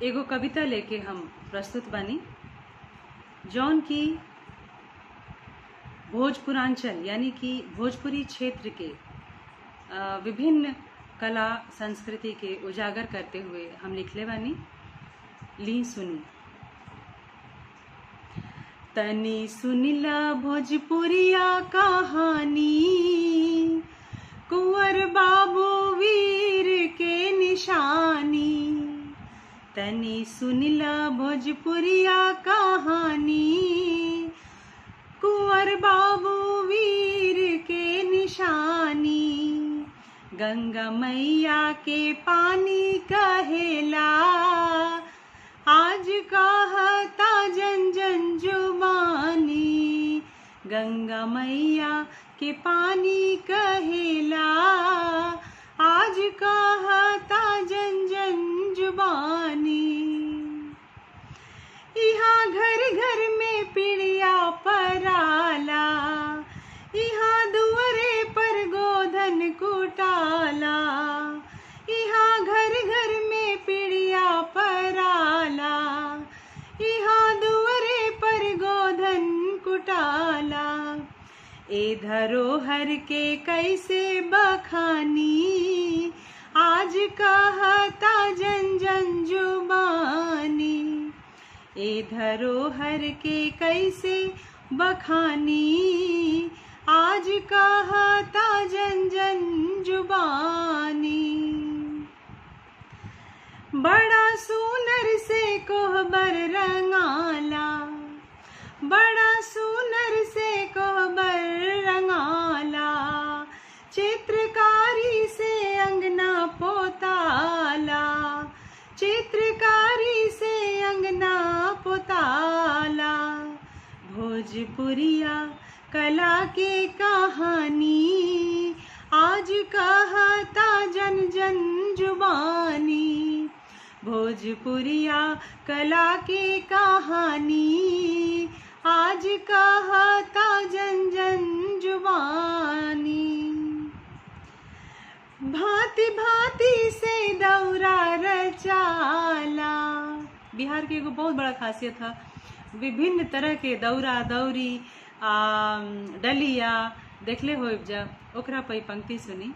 एगो कविता लेके हम प्रस्तुत बानी, जौन की भोजपुरांचल यानी कि भोजपुरी क्षेत्र के विभिन्न कला संस्कृति के उजागर करते हुए हम लिखले बानी। ली सुनी। तनी सुनिला भोजपुरिया कहानी, कुंवर बाबू वीर के निशानी। तनी सुनिला भोजपुरिया कहानी, कुंवर बाबू वीर के निशानी। गंगा मैया के पानी कहेला, आज कहता जन जन जुबानी। गंगा मैया के पानी कहेला, आज कहता जन जन जुबानी। यहाँ घर घर में पिड़िया पराला, यहाँ दुअरे पर गोधन कुटाला। यहाँ घर घर में पिड़िया पराला, यहाँ दुअरे पर गोधन कुटाला। ए धरोहर के कैसे बखानी, आज कहता जन जन जुबानी। ए धरोहर के कैसे बखानी, आज कहता जन जन जुबानी। बड़ा सुनर से कोहबर रंगाला, बड़ा सुनर से कोहबर रंगाला। चित्रकारी से अंगना पोताला, चित्रकारी से अंगना पोताला। भोजपुरिया कला के कहानी, आज कहता जन जन जुबानी। भोजपुरिया कला के कहानी, आज कहता जन जन जुबानी। भांति भांति से दौरा रचाला। बिहार के एगो बहुत बड़ा खासियत है, विभिन्न तरह के दौरा दौरी आ डलिया देखले हो जा। ओकरा पई पंक्ति सुनी।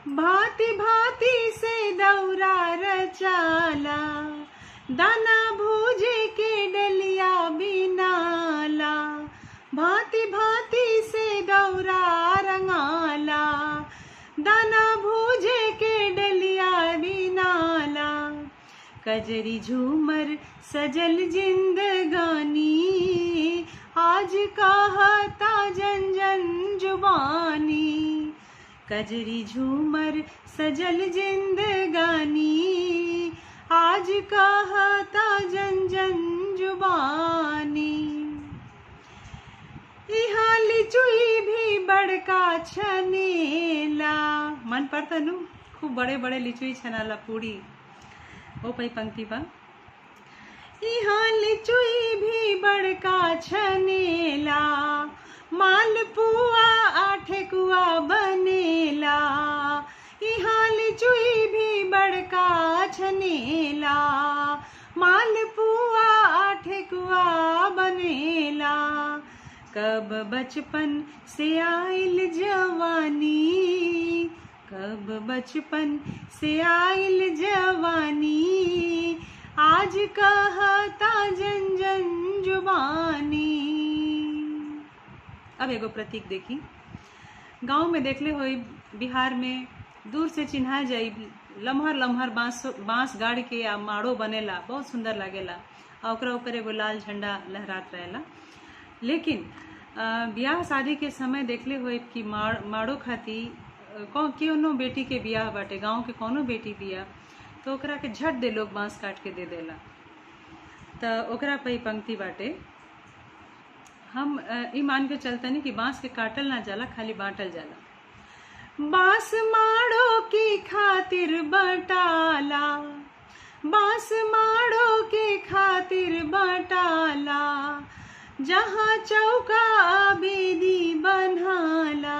भांति भांति से दौरा रचाला, दाना भूजे के डलिया बिनाला। भांति भांति से दौरा रंगाला, दाना भूजे के डलिया बिनाला। कजरी झूमर सजल जिंदगानी, आज कहता जन जन जुबानी। कजरी झूमर सजल जिंदगानी, आज कहता जन जन जुबानी। यहाँ लिचुई भी बड़का छनेला, मन पड़ता नु खूब बड़े बड़े लिचुई छनाला पूरी। ओ पई पंक्ति बा। यहाँ लिचुई भी बड़का छनेला, मालपुआ आठेकुआ बनेला। यहाँ लिचुई भी बड़का छनेला, मालपुआ आठेकुआ बनेला। कब बचपन से आइल जवानी, कब बचपन से आइल जवानी, आज कहता जन जन जुबानी। अब एगो प्रतीक देखी। गांव में देखले होई, बिहार में दूर से चिन्हा जाई, लम्हर लम्हर बांस बांस गाड़ के आ माड़ो बनेला, बहुत सुंदर लागेला आ ओकरा ऊपर एगो लाल झंडा लहरात रहेला। लेकिन ब्याह शादी के समय देखले होई कि माड़ो खाती कोनो बेटी के बियाह बाटे, गांव के कोनो बेटी बिया तो ओकरा के झट दे लोग बांस काट के दे देला। त ओकरा पे पंक्ति बाटे। हम ई मान के चलतनी कि बांस के काटल ना जाला, खाली बांटल जाला। बांस माड़ो की खातिर बटाला, बांस माड़ो के खातिर बटाला। जहाँ चौका बेदी बनाला,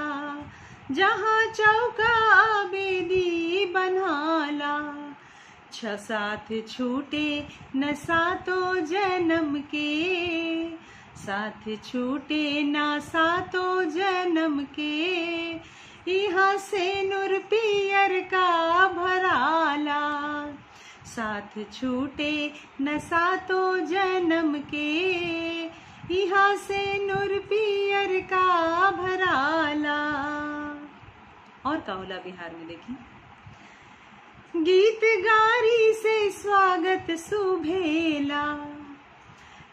जहाँ चौका बेदी बनाला। छ साथ छूटे न सातो जन्म के, साथ छूटे ना सातो जन्म के, यहाँ से नूर पियर का भराला। साथ छूटे न सातो जन्म के, यहाँ से नूर पियर का भराला। और का होला बिहार में देखी, गीत गारी से स्वागत सुभेला,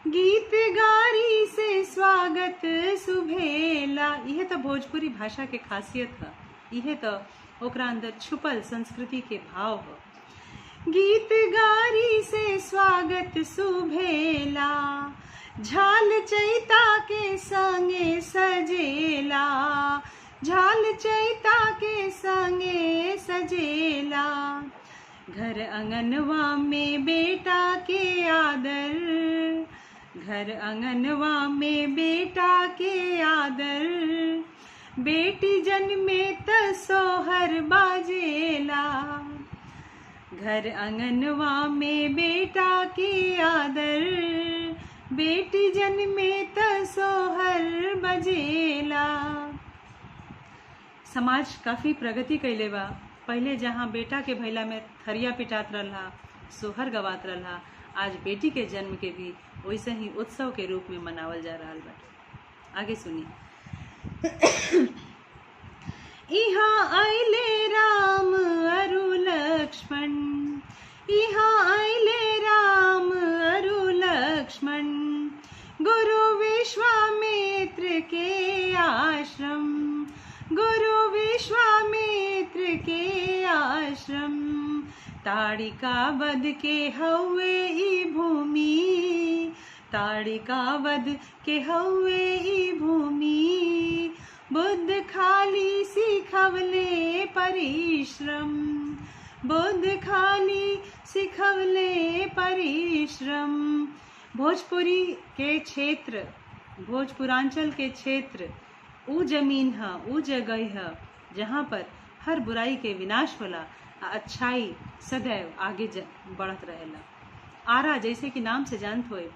गीत गारी से स्वागत सुभेला। यह तो भोजपुरी भाषा के खासियत है, यह तो ओकरा अंदर छुपल संस्कृति के भाव है। गीत गारी से स्वागत सुभेला, झाल चैता के संगे सजेला, झाल चैता के संगे सजेला। घर अंगनवा में बेटा के आदर, घर अंगनवा में बेटा के आदर, बेटी जन्मे त सोहर बाजेला। घर अंगनवा में बेटा के आदर, बेटी जन्मे त सोहर बजेला। समाज काफ़ी प्रगति कैले बा। पहले जहाँ बेटा के भैला में थरिया पिटात रहा, सोहर गवात रहा, आज बेटी के जन्म के भी वैसे ही उत्सव के रूप में मनावल जा रहा बाटे। आगे सुनी, इहाँ आइले राम अरु लक्ष्मण, इहाँ आइले राम अरु लक्ष्मण, गुरु विश्वामित्र के आश्रम, गुरु विश्वामित्र के आश्रम। ताड़िका वध के हवे ई भूमि, ताड़िका वध के हवे ई भूमि, बुद्ध खाली सिखवले परिश्रम, बुद्ध खाली सिखवले परिश्रम। भोजपुरी के क्षेत्र, भोजपुरांचल के क्षेत्र ऊ जमीन है, ऊ जगह है जहाँ पर हर बुराई के विनाश होला, अच्छाई सदैव आगे बढ़त रहेला। आरा जैसे कि नाम से जानत होए,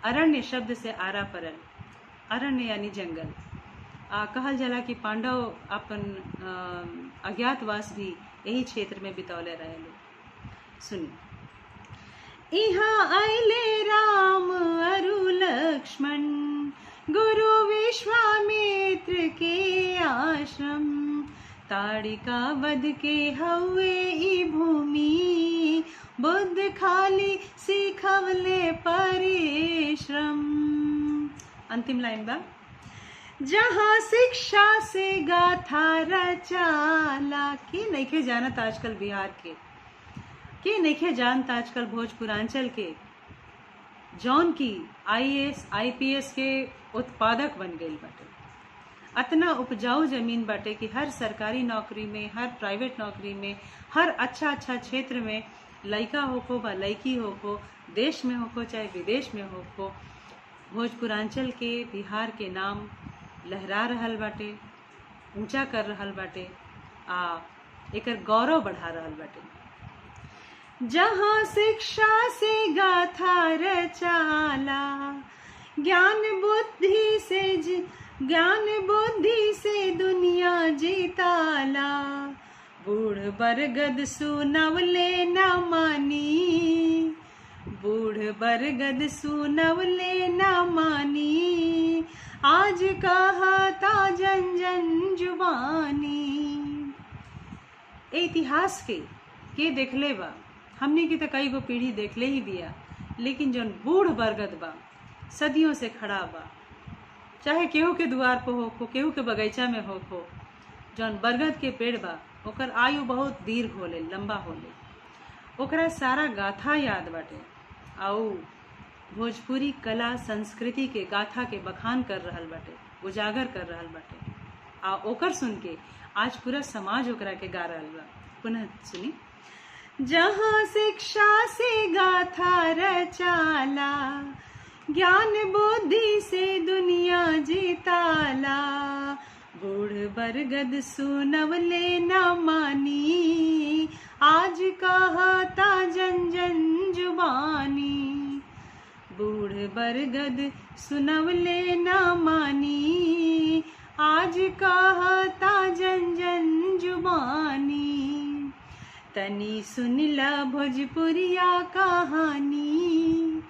अरण्य शब्द से आरा परल, अरण्य यानी जंगल। कहल जाला कि पांडव अपन अज्ञातवास भी यही क्षेत्र में बितौले रहे। सुनी, इहाँ आइले राम अरु लक्ष्मण, गुरु विश्वामित्र के आश्रम, ताड़िका वध के हवे ई भूमि, बुद्ध खाली सिखवले परिश्रम। अंतिम लाइन बा, जहाँ शिक्षा से गाथा रचाला। के नइखे जानत आजकल बिहार के नइखे जानत आजकल भोजपुरांचल के, जौन की आईएएस आईपीएस के उत्पादक बन गई बाटे। अतना उपजाऊ जमीन बाटे कि हर सरकारी नौकरी में, हर प्राइवेट नौकरी में, हर अच्छा अच्छा क्षेत्र में लड़का होको बा लड़की होको, देश में होको चाहे विदेश में होको, भोजपुरांचल के बिहार के नाम लहरा रहल बाटे, ऊंचा कर रहल बाटे, आ एकर गौरव बढ़ा रहल बाटे। जहाँ शिक्षा से गाथा रचाला, ज्ञान बुद्धि से ज्ञान बुद्धि से दुनिया जीताला, बूढ़ बरगद सुनवले न मानी, बूढ़ बरगद सुनवले न मानी, आज कहता जन जन जुबानी। इतिहास के देखले बा, हमने की तो कई गो पीढ़ी देखले ही बिया, लेकिन जौन बूढ़ बरगद बा सदियों से खड़ा बा, चाहे केहू के दुआर पर होखो, केहू के बगीचा में होखो, जौन बरगद के पेड़ बा ओकर आयु बहुत दीर्घ होले, लंबा होले, ओकरा सारा गाथा याद बाटे। आउ भोजपुरी कला संस्कृति के गाथा के बखान कर रहल बाटे, उजागर कर रहल बाटे, आ ओकर सुन के आज पूरा समाज ओकरा के गा रहल बा। पुनः सुनी, जहाँ शिक्षा से गाथा रचाला, ज्ञान बुद्धि से दुनिया जीताला, बूढ़ बरगद सुनवले न मानी, आज कहता जन बरगद सुनवले ना मानी, आज कहता जन जन जुबानी। तनी सुनिला भोजपुरिया कहानी,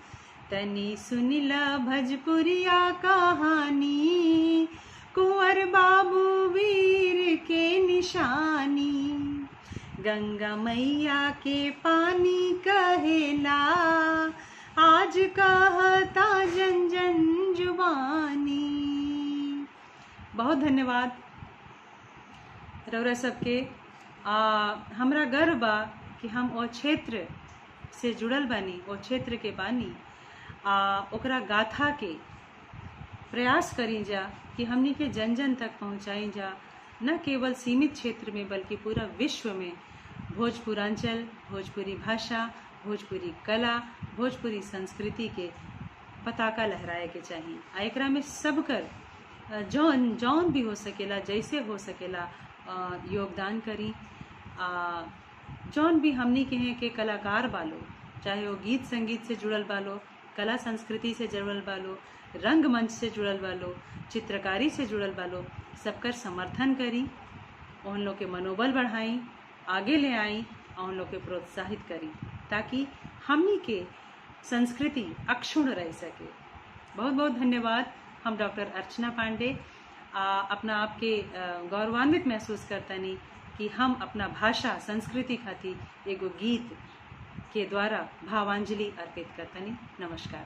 तनी सुनिला भोजपुरिया कहानी, कुंवर बाबू वीर के निशानी। गंगा मैया के पानी कहेला, आज कहता जन जन जुबानी। बहुत धन्यवाद रउरा सबके। हमरा गर्व बा कि हम ओ क्षेत्र से जुड़ल बानी, ओ क्षेत्र के बानी, आ ओकरा गाथा के प्रयास करी जा कि हमनी के जन जन तक पहुँचाई जा, न केवल सीमित क्षेत्र में बल्कि पूरा विश्व में भोजपुरांचल, भोजपुरी भाषा, भोजपुरी कला, भोजपुरी संस्कृति के पताका लहराए के चाही। आ एकरा में सबकर जौन जौन भी हो सकेला, जैसे हो सकेला योगदान करी। आ जौन भी हमनी के हैं के कलाकार बालो, चाहे वो गीत संगीत से जुड़ल बालो, कला संस्कृति से जुड़ल बालो, रंगमंच से जुड़ल बालो, चित्रकारी से जुड़ल बालो, सबकर समर्थन करी, उन लोग के मनोबल बढ़ाई, आगे ले आई और उन लोग के प्रोत्साहित करी, ताकि हमनी के संस्कृति अक्षुण्ण रह सके। बहुत बहुत धन्यवाद। हम डॉक्टर अर्चना पांडे अपना आप के गौरवान्वित महसूस करतनी कि हम अपना भाषा संस्कृति खातिर एगो गीत के द्वारा भावांजलि अर्पित करतनी। नमस्कार।